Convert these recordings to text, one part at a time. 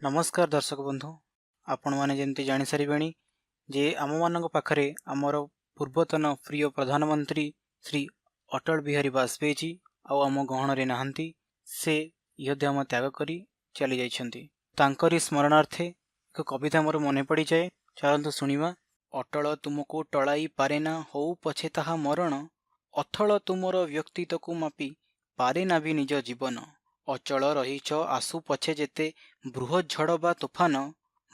ନମସ୍କାର ଦର୍ଶକ ବନ୍ଧୁ, ଆପଣମାନେ ଯେମିତି ଜାଣିସାରିବେଣି ଯେ ଆମମାନଙ୍କ ପାଖରେ ଆମର ପୂର୍ବତନ ପ୍ରିୟ ପ୍ରଧାନମନ୍ତ୍ରୀ ଶ୍ରୀ ଅଟଳ ବିହାରୀ ବାଜପେୟୀଜୀ ଆଉ ଆମ ଗହଣରେ ନାହାନ୍ତି। ସେ ଇହଧାମ ତ୍ୟାଗ କରି ଚାଲି ଯାଇଛନ୍ତି। ତାଙ୍କରି ସ୍ମରଣାର୍ଥେ ଏକ କବିତା ମୋର ମନେ ପଡ଼ିଯାଏ। ଚାଲନ୍ତୁ ଶୁଣିବା। ଅଟଳ ତୁମକୁ ଟଳାଇ ପାରେନା, ହଉ ପଛେ ତାହା ମରଣ। ଅଥଳ ତୁମର ବ୍ୟକ୍ତିତ୍ୱକୁ ମାପି ପାରେନା ବି ନିଜ ଜୀବନ। ଅଚଳ ରହିଛ, ଆସୁ ପଛେ ଯେତେ ବୃହତ୍ ଝଡ଼ ବା ତୋଫାନ,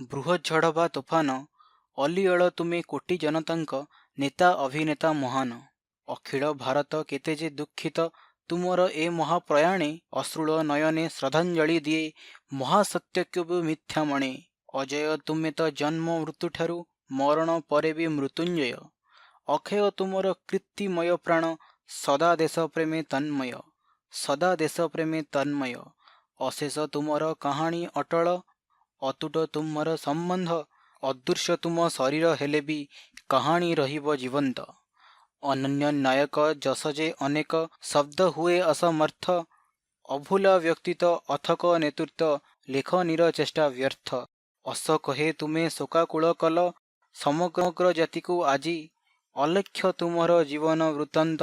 ବୃହତ୍ ଝଡ଼ ବା ତୋଫାନ। ଅଲିଅଳ ତୁମେ କୋଟି ଜନତାଙ୍କ ନେତା, ଅଭିନେତା ମହାନ। ଅଖିଳ ଭାରତ କେତେ ଯେ ଦୁଃଖିତ ତୁମର ଏ ମହାପ୍ରୟାଣେ। ଅଶ୍ରୁଳ ନୟନେ ଶ୍ରଦ୍ଧାଞ୍ଜଳି ଦିଏ, ମହାସତ୍ୟକୁ ବି ମିଥ୍ୟା ମଣେ। ଅଜୟ ତୁମେ ତ ଜନ୍ମ ମୃତ୍ୟୁଠାରୁ, ମରଣ ପରେ ବି ମୃତ୍ୟୁଞ୍ଜୟ। ଅକ୍ଷୟ ତୁମର କୀର୍ତ୍ତିମୟ ପ୍ରାଣ, ସଦା ଦେଶ ପ୍ରେମେ ତନ୍ମୟ, ସଦା ଦେଶ ପ୍ରେମେ ତନ୍ମୟ। ଅଶେଷ ତୁମର କାହାଣୀ ଅଟଳ, ଅତୁଟ ତୁମର ସମ୍ବନ୍ଧ। ଅଦୃଶ୍ୟ ତୁମ ଶରୀର ହେଲେ ବି କାହାଣୀ ରହିବ ଜୀବନ୍ତ। ଅନନ୍ୟ ନାୟକ ଯଶ ଯେ ଅନେକ, ଶବ୍ଦ ହୁଏ ଅସମର୍ଥ। ଅଭୁଲା ବ୍ୟକ୍ତିତ୍ୱ, ଅଥକ ନେତୃତ୍ୱ, ଲେଖନୀର ଚେଷ୍ଟା ବ୍ୟର୍ଥ। ଅଶୋକ ହେ, ତୁମେ ଶୋକାକୁଳ କଲ ସମଗ୍ର ଜାତିକୁ ଆଜି। ଅଲେଖ୍ୟ ତୁମର ଜୀବନ ବୃତ୍ତାନ୍ତ,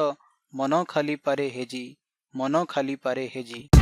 ମନ ଖାଲି ପାରେ ହେଜି, ମନ ଖାଲି ପାରେ ହେଜି।